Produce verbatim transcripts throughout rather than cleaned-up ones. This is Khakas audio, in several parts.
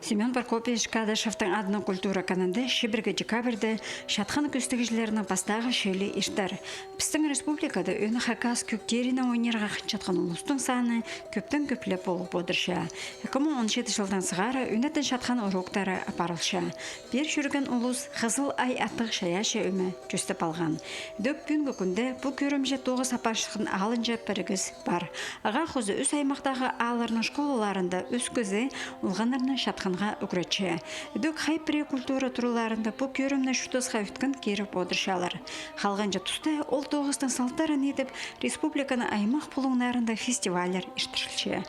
Семён Прокопьевич Кадышевтің адынаң культура кінінде чибіргі декабрьде чатхан кӧстегҷілернің пастағы чыылии иртер. Пістің республикада ӧӧн хакас кӧг теерінең ойнирға хынчатхан улустың саны кӧптең кӧплеп полып одырча. Ікі муң он читі чылдаң сығара ӧнетін чатхан уроктары апарылча. Пеер чӧрген улус «Хызыл ай» аттығ чайаачы ӧме тӧстеп алған. Ідӧк пӱӱнгі кӱнде пу кӧрімҷе тоғыс апарчатхан алынҷа пірігіс пар. Ағаа хоза ӱс аймахтағы аалларның школаларында ӱс кізі олғаннарны чатханға ӱгретче. Ідӧк хай пірее культура тураларында пу кӧрімні чуртасха ӧткін киріп одырчалар. Халғанҷы туста ол тоғыстың салтарын идіп, республиканың аймах пулуңнарында фестивальлер иртірілче.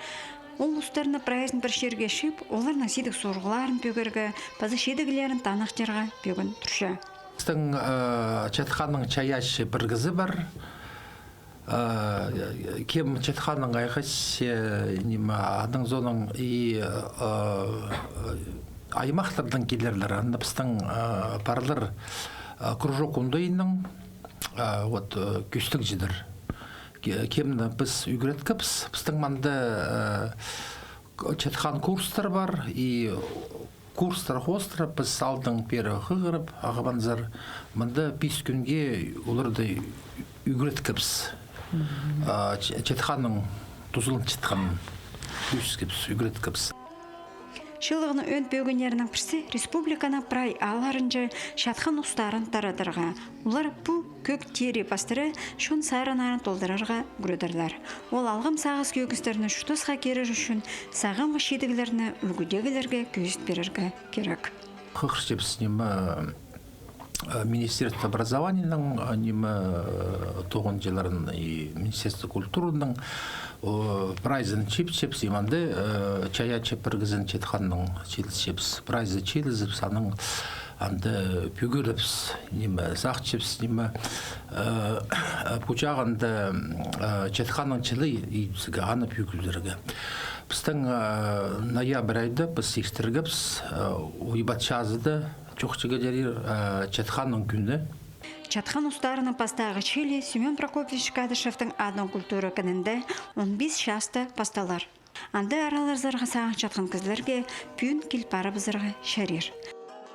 Ол улустарны прайзын пір чирге чыып, оларның сидік сурығларын пӧгерге, паза чидіглерін таныхтирға пӧгін турча. Пістің, э, чатханның чайаачы пір кізі пар. Э, кем чатханның айғасчы, э, ниме, аның соонаң и, э, аймахтардаң килерлер. Анда пістің, э, парлар, э, кружок оңдайынаң, э, вот, э, кӧстегҷілер. Ке-, кемні піс ӱгреткебіс, пістің мында, э, к-, чатхан курстар пар, и курстар хоостыра піс алдаң пеер хығырып ағыбаанзар, мында пис кӱнге оларды ӱгреткебіс. А, ч-, чатханның тузаланчатханын кӧзіткебіс, ӱгреткебіс. Чыылығның ӧӧн пӧгіннерінің пірсі республиканың прай аалларынҷа чатхан устарын тарадарға. Олар пу кӧг теері пастыра чон сарыннарын толдырарға ӱгредерлер. Ол алғым сағыс кӧгістерні чуртасха кирер ӱчӱн сағамғы чидіглерні ӱлгӱдегілерге кӧзіт пирерге кирек. Хығырчабыс ниме, э, Министерство образованиеның, э, ниме, э, тоғынҷыларын и Министерство культураның, о, прайзын чыыпчабыс, и мында, э, чайаачы пір кізін чатханнаң чыылысчабыс, прайзы чыылызыбыс, анаң анда пӱгірібіс, ниме, сағынчабыс, ниме, э, пу чағында, э, чатханның чылы идібізерге, аны пӱгілерге. Пістің, э, ноябрь айда піс иртіргебіс, э, уйбат чазыда чоохтирға чарир, э, чатханның кӱні. Чатхан устарының пастағы чыылии Семён Прокопьевич Кадышевтің адынаң культура кінінде он пис часта пасталар. Анда араласарға сағынчатхан кізілерге пӱӱн кил парыбызарға чарир.